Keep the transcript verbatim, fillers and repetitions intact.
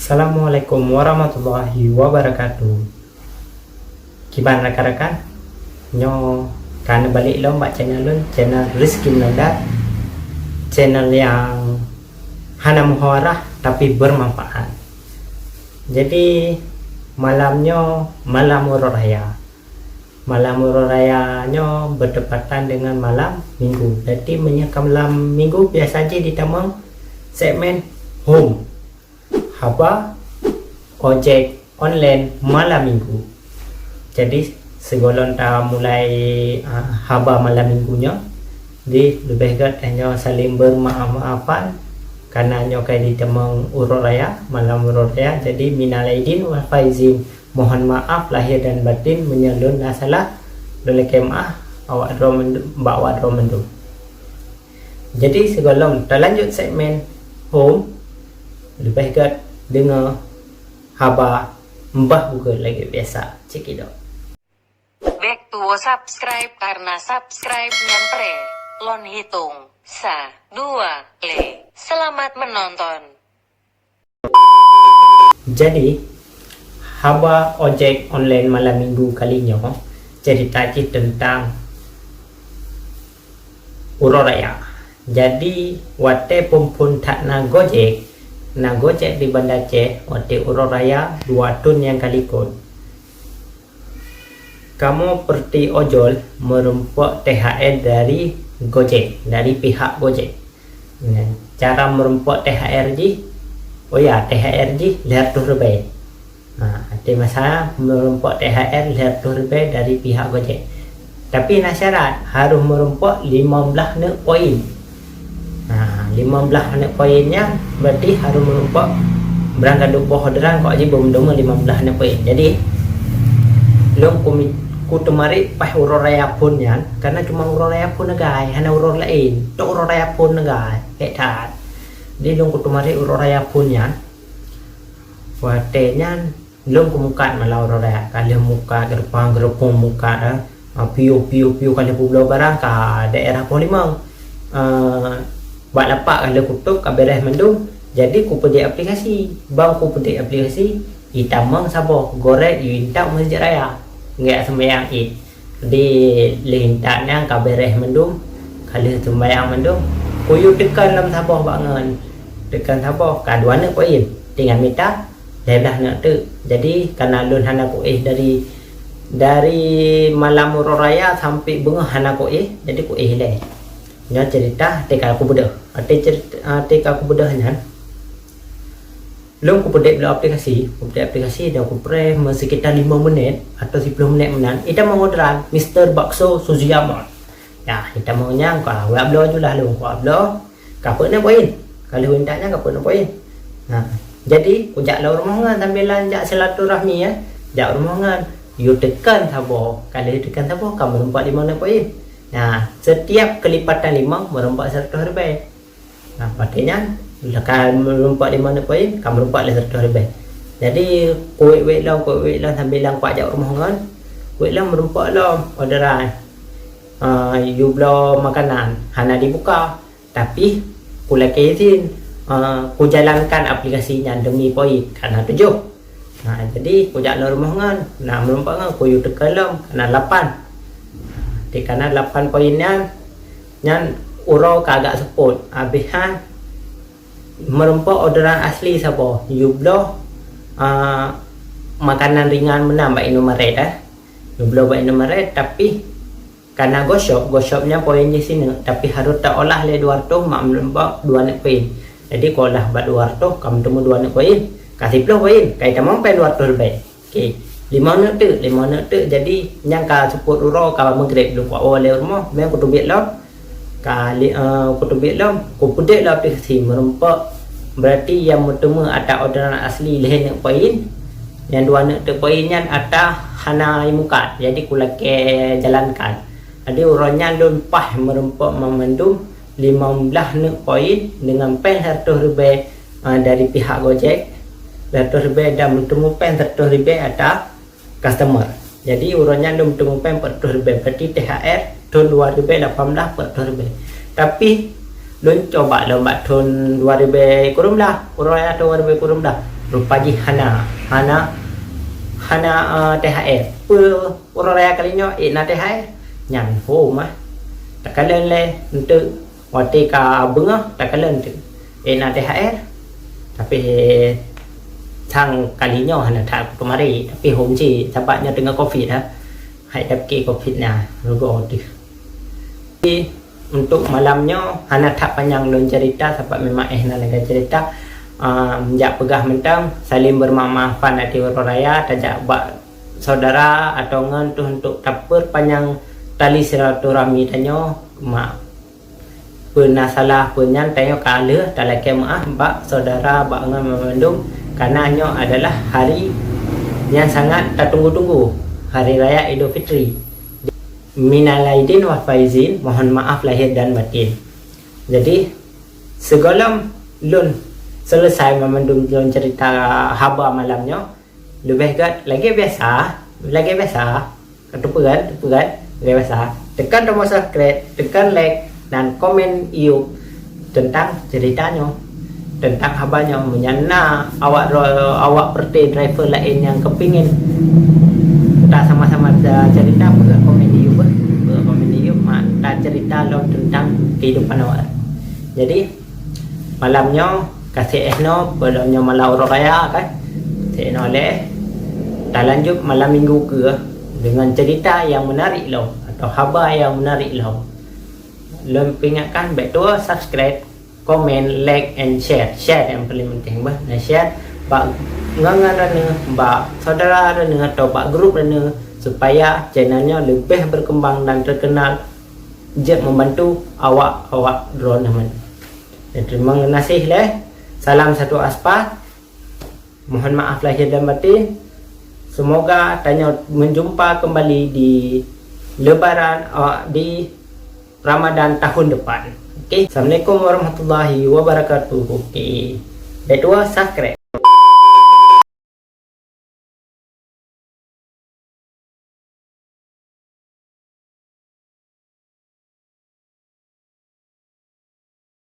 Assalamualaikum warahmatullahi wabarakatuh. Kiban rakan-rakan, nyoe ka neubalek lom bak channel lôn, channel Rizky Menandar, channel nyang hana meuhorah tapi bermanfaat. Jadi malam nyoe malam uroe raya. Malam uroe raya nyoe bertepatan dengan malam minggu. Jadi meunyoe ka malam minggu biasa jih ditamong segmen home. Haba ojek online malam minggu. Jadi sigohlom tamulai, ah, haba malam minggu nyoe, di leubeh gét tanyoe saling bermaaf-maafan karena nyoe ka ditamong uroe raya, malam uroe raya. Jadi minal aidin wal faizin, mohon maaf lahir dan batin meunyoe lôn na salah, lôn lakée meu'ah awak droe mandum, bak awak droe mandum. Jadi sigohlom talanjut segmen home, leubeh gét deungoe haba mbah bugeue lagée biasa. Cekidot. Back to subscribe karena subscribe nyan pré. Lôn hitong sa, dua, lé. Selamat menonton. Jadi haba ojek online malam minggu kali nyoe cerita jih teuntang uroe raya. Jadi watée phon-phon that na Gojek, na Gojek di Banda Aceh watée uroe raya dua thon nyang ka likot. Kamoe peureuti ojol meurumpok THR dari Gojek, dari pihak Gojek. Nah, cara meurumpok THR jih, oh ya, THR jih lhèe reutôh ribèe. Ha, watée masa meurumpok THR lhèe reutôh ribèe dari pihak Gojek. Tapi na syarat, harôh meurumpok limong blaih neuk poin. Ha, limong blaih neuk poin nyan berarti harôh meurumpok barangkadoe boh orderan kok jih beumeudeumeue limong blaih neuk poin. Jadi lôn kumi-, kuteumari paih uroe raya phon nyan, karena cuma uroe raya phon neugai, hana uroe laén. Tok uroe raya phon neugai, hék that. Jadi lôn kuteumari uroe raya phon nyan. Watée nyan lôn kumukat malam uroe raya, ka lheueh mukat geureupeung-geureupeung mukat, ah, piôh-piôh-piôh ka lheueh peubloe barang ka daerah Poh Limong. Ah, bak lapak ka lheueh kutôp ka beres mandum, jadi kupeudeh aplikasi. Ban kupeudeh aplikasi, itamong saboh, gorét yue intat u meuseujid raya, geujak seumbahyang Id. Di lheueh intat nyan ka beres mandum, ka lheueh seumbahyang mandum, kuyue teukon lom saboh bak ngon. Teukon saboh ka dua neuk poin, tinggai mita lhèe blaih neuk teuk. Jadi kana lôn hana kuéh dari, dari malam uroe raya sampai beungoh hana kuéh, jadi kuéh ilèe. Nyoe cerita teuka kubeudôh. Watée cerita, teuka kubeudôh nyan, lôn kupeudeh bloe aplikasi, kupeudeh aplikasi dan kupreh meusekitar lima menit atau sepuluh menit meunan, itamong orderan Mister Bakso Suziamon. Ya, itamong nyang ka wak bloe julah lôn, kuwak bloe, ka peuet neuk poin. Ka lheueh intat nyan ka peuet neuk poin. Nah, jadi kujak lom rumoh ngon sambilan jak silaturahmi ya. Jak rumoh ngon, yue teukon saboh, ka lheueh teukon saboh ka meurumpok limong neuk poin. Nah, setiap kelipatan limong meurumpok seratus ribèe. Nah, watée nyan, ka meurumpok limong neuk poin, ka meurumpok lhèe seratus ribèe. Jadi kuwét-wét lom, kuwét-wét lom sambilan kuwak jak rumoh ngon, kuwét lom meurumpok lom orderan, ah, yue bloe makanan hana dibuka, tapi kulakée izin, ah, kujalankan aplikasi nyan demi poin, kana tujoh. Nah, jadi kujak lom rumoh ngon, nah, meurumpok ngon kuyue teukon lom, kana lapan. Di kana lapan poin nyan, nyan uroe ka agak seupôt, habéh nyan meurumpok orderan asli saboh, yue bloe, ah, makanan ringan meunan bak Indomaret, eh. Yue bloe bak Indomaret, tapi kana goshop, goshop nyan poin jih sineuk, tapi harôh taolah lé dua reutôh mak meurumpok dua neuk poin. Jadi kuolah bak dua reutôh ka meuteumé dua neuk poin, ka siplôh poin, ka itamong péng dua reutôh ribèe. Oke, limong neuk teuk, limong neuk teuk. Jadi nyang ka seupôt uroe ka meugreb lôn kuwoe lé rumoh, meunan kuteubiet lom. Ka li-, eh, kuteubiet lom, kupeudeh lom aplikasi meurumpok. Berarti nyang meuteumé atra orderan asli lhèe neuk poin, nyang dua neuk teuk poin nyan atra hana imukat. Jadi kulakée jalankan. Jadi uroe nyan lôn paih meurumpok mandum limong blaih neuk poin deungon péng seratus ribèe, eh, dari pihak Gojek, seratus ribèe dan meuteumé péng seratus ribèe atra customer. Jadi uroe nyan lôn meuteumé péng empat ratus ribèe, berarti T H R thon dua ribèe lapan belas empat ratus ribèe. Tapi lôn coba lom bak thon dua ribèe kureueng belas, uroe nyan thon dua ribèe kureueng belas. Rupa jih hana, hana, hana, eh, T H R. Peue uroe raya kali nyoe ék na T H R? Nyan hom ah. Takalon lé enteuk watée ka beungoh takalon enteuk ék na T H R. Tapi sang kali nyoe hana that keumarin, tapi hom cit sabab nyoe teungoh covid ha. Hai tapi covid na rugoe teuh. Jadi, untuk malam nyoe hana that panyang lôn cerita sabab memang éh na lagée cerita. Um, jak peugah mantong saling bermaaf-maafan ateueh uroe raya, tajak bak saudara atau ngon tuh untuk tapeupanyang tali silaturahmi tanyoe mak peuna salah peue nyan tanyoe ka lheueh talakée meuáh bak saudara bak ngon mandum, karena nyoe adalah hari nyang sangat tatunggu-tunggu, Hari Raya Idul Fitri. Minal aidin wal faizin, mohon maaf lahir dan batin. Jadi, sigohlom lôn selesai mandum lôn cerita haba malam nyoe, leubeh gét lagée biasa, lagée biasa, teupeue kan, teupeue kan, lagée biasa. Tekan tombol subscribe, tekan like, dan komen iyup tentang cerita nyoe, tentang haba nyoe. Meunyan na awak dro-, awak peureuté driver laén nyang keupingin ta sama-sama ta cerita, peugah komen iyup, eh. Peugah komen iyup, mak ta cerita lom tentang kehidupan awak. Jadi, malam nyoe ka siéh noe, padahai nyoe malam uroe raya kan. Siéh noe lé, talanjut malam minggu keu dengan cerita yang menarik lom atau haba yang menarik lom. Lôn peuingatkan, bék tuwoe subscribe, komen, like, and share. Share nyang paling penting bah. Nah, share bak ngon-ngon droeneuh, bak saudara droeneuh atau bak grup droeneuh supaya channel nyoe leubeh berkembang dan terkenal jeuet membantu awak-awak droeneuh. Dan terima kasih lé. Salam satu aspal. Mohon maaf lahir dan batin. Semoga tanyoe menjumpa kembali di Lebaran, eh, di Ramadan tahun depan. Okey. Assalamualaikum warahmatullahi wabarakatuh. Okey. Bék tuwoe subscribe.